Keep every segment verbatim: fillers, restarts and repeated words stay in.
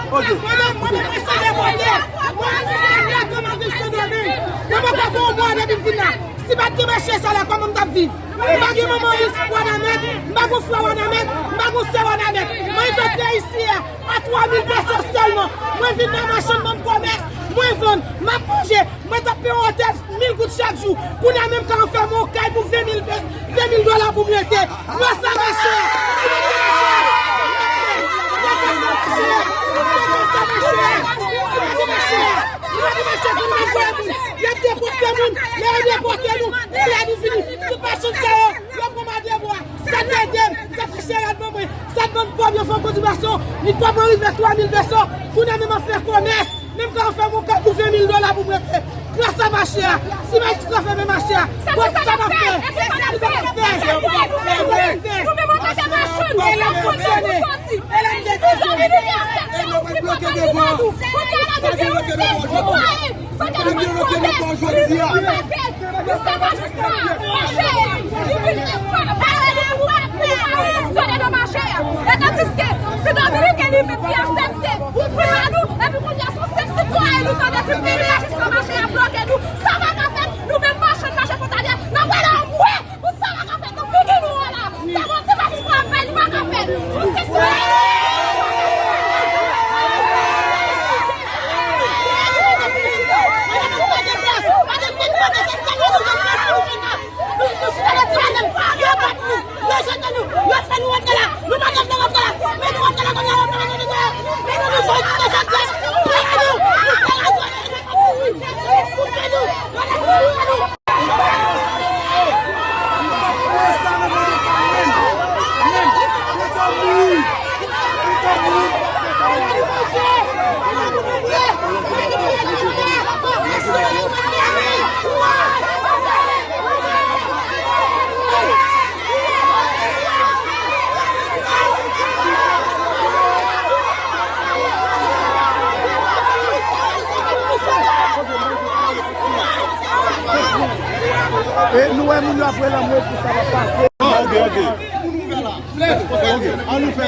Mwen menm, mwen menm, mwen san depòte. Mwen vin san depòte, mwen vin san depòte. Mwen poko gon mwa depi m vin la. Si pa t gen mache sa la, kòman m t ap viv? M pa gen manman Wanament, m pa gon frè Wanament, m pa gon sè Wanament. Mwen rive isi a, a twa mil peso sèlman. Mwen vin nan machann ban m kòmès, mwen vann, m ap manje, mwen t ap peye yon otèl mil goud chak jou. Kounye a menm ka anfèm yon kay pou ven mil, ven mil dola pou m rete. Pran sa machè. Si pa gen machè, si pa gen machè, si pa gen machè, si pa gen machè, kounye a voye moun. Y ap depòte moun, lè yo depòte nou, kounye a nou vini. Tout machann sa yo, yo pran m a de bra. Sa t ede m, sa fè chè rad ban mwen, sa t ban m kòb, yo fè yon kontribasyon, li kòb mwen rive twa mil peso, kounye a menm ap fè kòmès, menm ka anfèm yon kay pou ven mil dola pou m rete. Gras a mache a, si majistra fèmen mache a, bon, sa n ap fè? Sa n ap fè? Sa n ap fè? Nou menm antanke machann, nou konn nou pou soti. Si Dominiken aksepte yon ti pòt nan nou, pou ta la nou gen yon sèl sitwayen. Sa ke nou pa konnen, nou pake, nou se majistra, mache a, li vin pale nou pou nou pa, pou nou pa reyaksyonnen nan mache a. E tandiske, si Dominiken li menm li aksepte ouvri ba nou, epi kounye a se yon senp sitwayen nou tande ki vini majistra mache a bloke nou, sa pa ka fèt, nou menm machann mache fwontalye, n ap pale anmwe! Pou sa pa ka fèt nan figi nou an la. Sa gon ti majistra ap bay, li pa ka fèt. Jistis pou E nou wè moun yo ap rele anmwe pou sa pa pase. Ok, ok. Ok, an nou fè.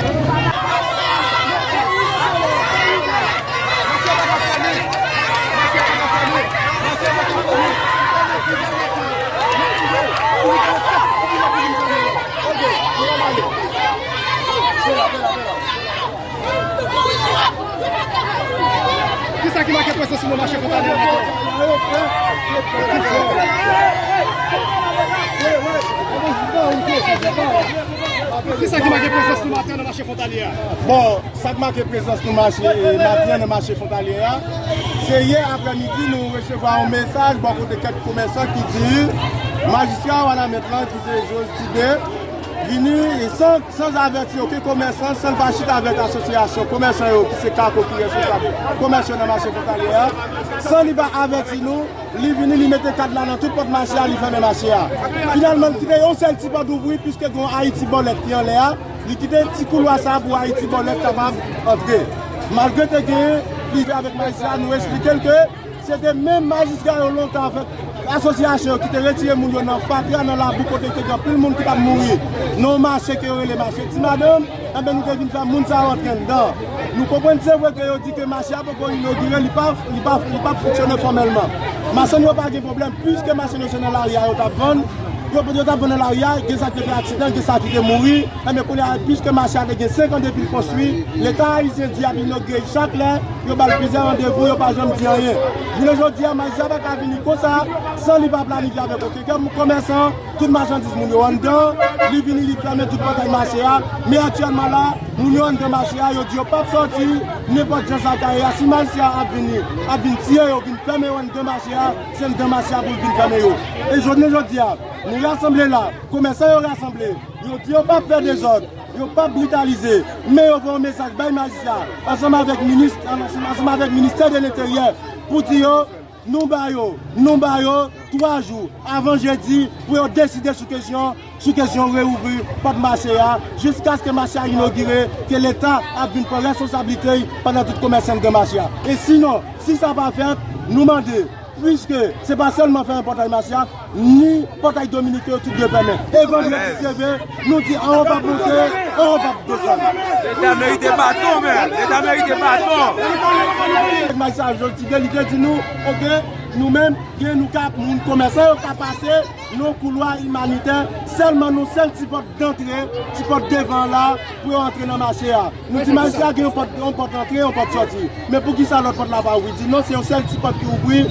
Kisa ki make prezans nou nan mache fwontalye a maten? Kisa ki make prezans nou maten nan mache fwontalye a? Bon, sa k make prezans nou mache, maten an nan mache fwontalye a, se yè aprèmidi nou resevwa yon mesaj bò kote kèk komèsan ki di majistra Wanament lan ki se Jozide vini san, san avèti okenn komèsan, san l pa chita avèk asosyasyon komèsan yo, ki se Kako ki responsab komès yo nan mache fwontalye a, san li pa avèti nou, li vini, li mete kad la nan tout pòt mache a, li fèmen mache a. Finalman, li kite yon sèl ti pòt ouvri, piske gen yon Ayiti Bòlèt ki anlè a, li kite ti koulwa sa a pou Ayiti Bòlèt kapab antre. Malgre te gen plizyè avèk majistra, nou esplike l ke se te menm majistra yo lontan avèk asosyasyon yo ki te retire moun yo nan fatra, nan labou, kote te gen anpil moun ki t ap mouri nan yon mache ke yo rele mache Ti Madanm, enben nou te vin fè moun sa yo antre anndan. Nou konprann se vre ke yo di ke mache a poko inogire, li pa, li pa, li p ap fonksyone fòmèlman. Machann yo pa gen pwoblèm, piske machann yo se nan lari a yo t ap vann, yo, yo t ap vann nan lari a, gen sa ki te fè aksidan, gen sa ki te mouri, enben kounye a, piske mache a te gen senk an depi l konstwi, Leta ayisyen di y ap inogire l chak lè, yo ba l plizyè randevou, yo pa janm di anyen. Jounen jodi a, majistra pa ka vini konsa, san li pa planifye avèk okenn kè-, komèsan, tout machandiz moun yo anndan, li vini, li fèmen tout pòtay mache a, men aktyèlman la, moun yo anndan mache a, yo di yo p ap sòti, nenpòt jan sa ka ye a, si majistra ap vini, ap vin tiye yo, vin fèmen yo anndan mache a, se anndan mache a pou l vin fèmen yo. E jounen jodi a, nou rasanble la, komèsan yo rasanble, yo di yo p ap fè dezòd, yo p ap britalize, men yo voye yon mesaj bay majistra, ansanm avèk minis, ansanm, ansanm avèk ministè de lenteryè, pou di yo, nou ba yo, nou ba yo twa jou avan jedi pou yo deside sou kesyon, sou kesyon reouvri pòt mache a, jiskaske mache a inogire, ke Leta ap vin pran responsablite l pandan tout komèsan anndan mache a. E sinon, si sa pa fèt, nou mande Piske se pa sèlman fèmen pòtay mache a, ni pòtay Dominiken yo tout dwe fèmen. E vandredi se ve, nou di anwo p ap monte, anwo p ap desann. Leta merite baton, men. Leta merite baton. Mache a Jòl Tigre, li te di nou, oke, nou menm, gen nou ka, moun komèsan yo ka pase nan koulwa imanitè, sèlman nan sèl ti pòt dantre, ti pòt devan an la, pou yo antre nan mache a. Nou di mache a gen yon pòt, yon pòt antre, yon pòt sòti. Men poukisa lòt pòt la pa ouvri? Di non, se yon sèl ti pòt ki ouvri,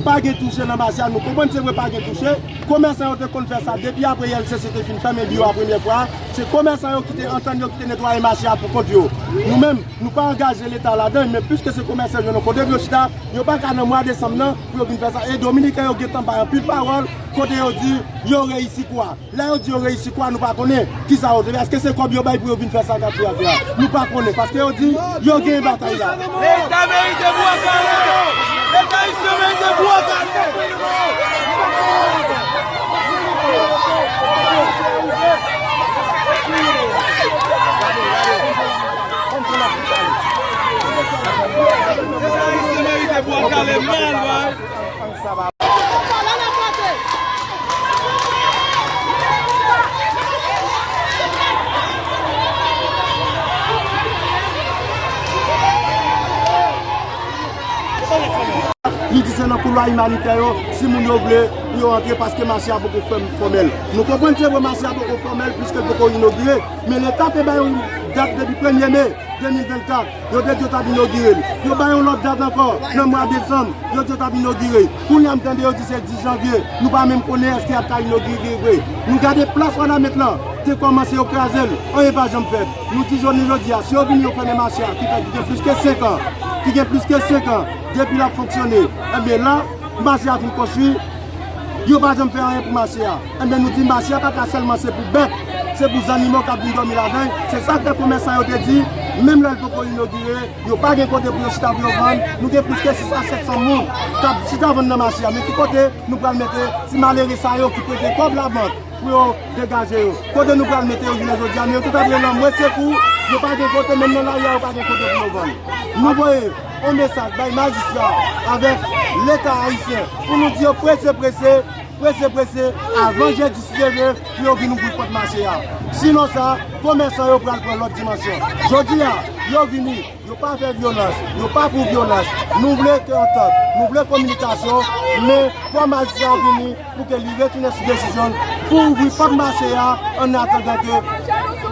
pa gen touche nan mache a. Nou konprann se vre pa gen touche. Komèsan yo te konn fè sa depi apre I L C C te fin fèmen li yo a premyè fwa. Se komèsan yo ki te antann yo, ki te netwaye mache a pou kont yo. Nou menm, nou pa angaje Leta ladan, men piske se komèsan yo, nou kote pou yo chita, yo pa ka nan mwa desanm nan pou yo vin fè sa. E Dominiken yo gentan bay anpil pawòl, kote yo di yo reyisi kou a. Lè yo di yo reyisi kou a, nou pa konnen kisa yo te fè. Èske se kòb yo bay pou yo vin fè sa k ap fè a? Nou pa konnen, paske yo di yo genyen batay la. Leta merite bwa kale! Leta ayisyen merite bwa kale! Leta ayisyen merite bwa kale mal, wi. Li di se nan koulwa imanitè yo, si moun yo vle pou yo antre, paske mache a poko fè-, fòmèl. Nou konprann se vre mache a poko fòmèl, piske l poko inogire, men Leta te bay yon dat depi premye me de mil vennkat, yo te di yo t ap inogire l. Yo bay yon lòt dat ankò, nan mwa desanm, yo di yo t ap inogire. Kounye a m tande yo di se dis janvye, nou pa menm konnen èske y ap ka inogire vre. Nou gade plas Wanament lan, te kòmanse yo kraze l, anyen pa janm fèt. Nou di jounen jodi a, si yo vini yo fèmen mache a, ki fè ki gen plis ke senk an, ki gen plis ke senk an, depi l ap fonksyone, enben la, mache a fin konstwi, yo pa janm fè anyen pou mache a. Enben nou di mache a pa ka sèlman se pou bèt, se pou zannimo k ap vin dòmi ladan l. Se sa k fè komèsan yo te di, menm lè l poko inogire, yo pa gen kote pou yo chita pou yo vann. Nou gen plis ke sis a sèt san moun k ap chita vann nan mache a. Men ki kote nou pral mete ti malere sa yo ki prete kòb labank pou yo degaje yo? Kote nou pral mete yo jounen jodi a? Men yo tout ap rele anmwe sekou, yo pa gen kote, menm nan lari a yo pa gen kote pou yo vann. Nou voye yon mesaj bay majistra avèk Leta ayisyen pou nou di yo prese, prese, prese, prese, avan jedi sis janvye, pou yo vin ouvri pòt mache a. Sinon sa, komèsan yo pral pran lòt dimansyon. Jodi a, yo vini, yo pa fè vyolans, yo pa pou vyolans. Nou vle ke antant, nou vle kominikasyon, men fò majistra vini pou ke li retounen sou desizyon l, pou ouvri pòt mache a, an atandan ke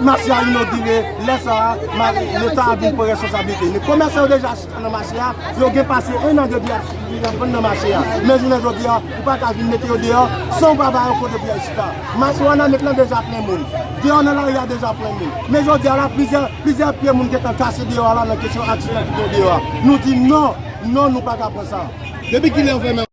mache a inogire, lè sa a, ma-, Leta a vin pran responsablite. Men komèsan yo deja nan mache a, yo gen pase en an depi y ap, y ap vann nan mache a. Men jounen jodi a, ou pa ka vin mete yo deyò san w pa ba yo kote pou y al chita. Mache Wanament lan deja plen moun. Deyò nan lari a deja plen moun. Men jodi a la, plizyè, plizyè pye moun gentan kase deyò a la nan kesyon atitid ki gen deyò a. Nou di non, non, nou pa ka pran sa. Depi kilè yo fèmen?